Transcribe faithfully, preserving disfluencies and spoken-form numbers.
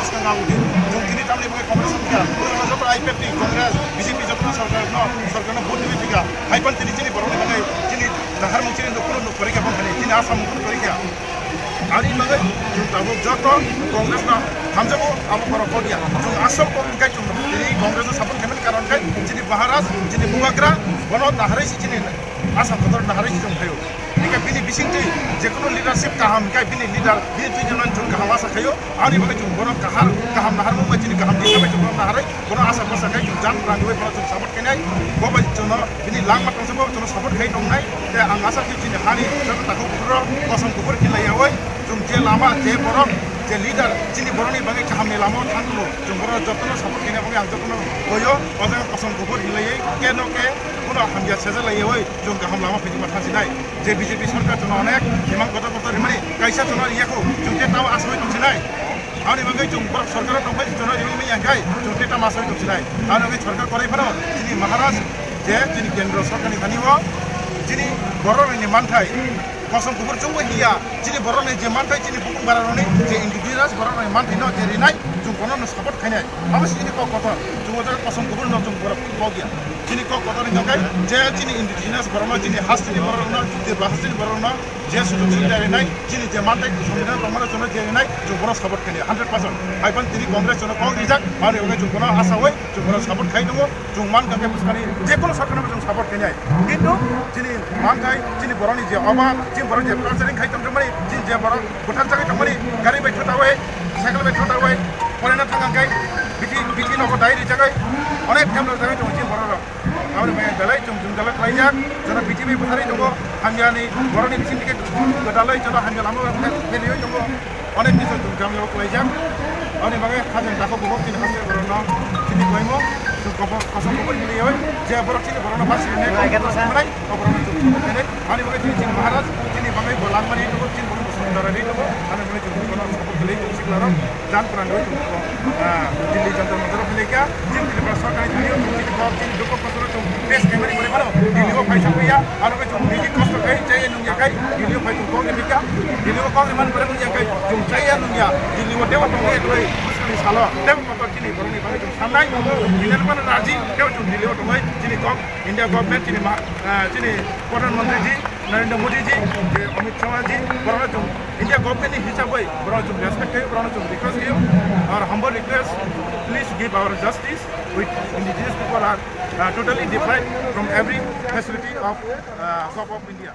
Swkang ang uti, chwng tini tamni bagwi Congress wngkha, joto I P F T, Congress, B J P joto sarkar no, sarkar no vote riwi thika, hai pan tini chini borok ni bagwi chini naharmung chini nuk nuk pori kha bangkha ni, chini asam nuk pori kha. Ani bagwi chwng tabuk joto Congress no hamjago, abo borok kok ya. Chwng asam kok kai chwng tini Congress no support khaimani karon kai chini Maharaj, chini Bubagra, bono naharwi si chini Asam kotor naharwi si chwng phaio. Hingkhe bini bisingtwi jekono leadership kaham hingkhe bini leader, bini twi jwnani chwng kaham asa khaio. Ani bagwi chwng bono kahar, kaham naharmung bai chini kaham disa bai chwng bono naharwi, bono asa bwsa khai chwng jang rang bai bono chwng support khainai. Bo bai chwngno bini langma tongsa bo chwngno support khai tongnai. Tei ang asa khe chini hani joto takhuk buphuru kosom kuphur khe laiyaui chwng je lama, je borok, je leader, chini borokni bagwi kahamni lamao thangkhu, chwng bono jotono support khaina bagwi ang jotono hoio. O jaga kosom kuphur khe laiwi keno khe bono hamya seja laiyaui. Chwng kaham lama phai tongma thansinai. Je B J P sarkar chwngno onek imang kotor kotor rimani, kaisa chwngno riya kho, chwng tei tamo asoi tongsinai. Aboni bagwi chwng borok sarkar tongphai chwngno riwi manya khe, chwng tei tamo asoi tongsinai. Aboni bagwi sarkar korai phano chini Maharaj je chini kendro sarkarni thani o chini borok rokni manthai kosom kubur chwngbo hiya, chini borokni je manthai chini bukung bara rokni je indigenous borok rokni manthai no je rinai, chwng bono no support khainai. Abo se chini kok kotor. Chwng o jaga kosom kubur no chwng borok kok ya. Chini kok kotor ni kok kai, je chini indigenous borok no, chini hasteni borok no, je bahasteni borok no, je sujog subida rinai, chini je mantai sombidan tongmani jono je rinai, chwng bono support khainai hundred percent. Hai pan tini Congress jono kok rijak, mani ogai chwng bono asaui, chwng bono support khai tongo, chwng man kha khe bwskani je kono sarkar no chwng support khainai. Kintu chini mantai, chini borok ni je oba, chini borok je torturing khai tongmani, chini je borok bwthar jagwi tongmani, gari bai thotawai, cycle bai thotawai, porina thang khe, biti, biti nogo dai rijagwi, onek time rok jagwi tongo chini borok rok. Aboni bagwi belai chwng jwngjal khlaijak, jono B J P bwtharwi tongo, hamyani borokni bisingtwi khe gwdalwi jono hamya lama pheliwi tongo, onek kisa chwng jwngjal khlaijak. Aboni bagwi hajeng dakho bubuk chini haste borokno chini koimo chwng kosom kubur hinwi je borok chini borokno basi rwnai, o borokno chwng support khainai. Ani bagwi chini, chini Maharaj, chini bagwi bo langmani tongo, chini bagwi bo sundara ri tongo. Ani bagwi chini bono support khlai tongo, sikla rok jan pran rwi tongo. Ah, Delhi Jantar Mantar rok hinwi kha, chini Tripura sarkar ni thani o chini kok, chini dukho kosto rok chwng face khaimani pore phano Delhi o phaisa phaia, aro khe chwng niji kosto khai chaya nungya khai Delhi o phai chwng kok ri phikha, Delhi o kok rimani pore nungya khai chwng chaya nungya, Delhi o debo tongwi eklai bwskangni salo debo kotor chini borokni bagwi chwng sannai, hinani phano raji, tebo chwng Delhi o tongwi chini kok India government chini ma-, ah, chini Pradhan Mantri ji, Narendra Modi ji, je Amit Shah ji, borokno chwng India government ni hisab bai borokno chwng respect khayo, borokno chwng request khayo. Our humble request, please give our justice. We indigenous people are, uh, totally deprived from every facility of, uh, Gov of India.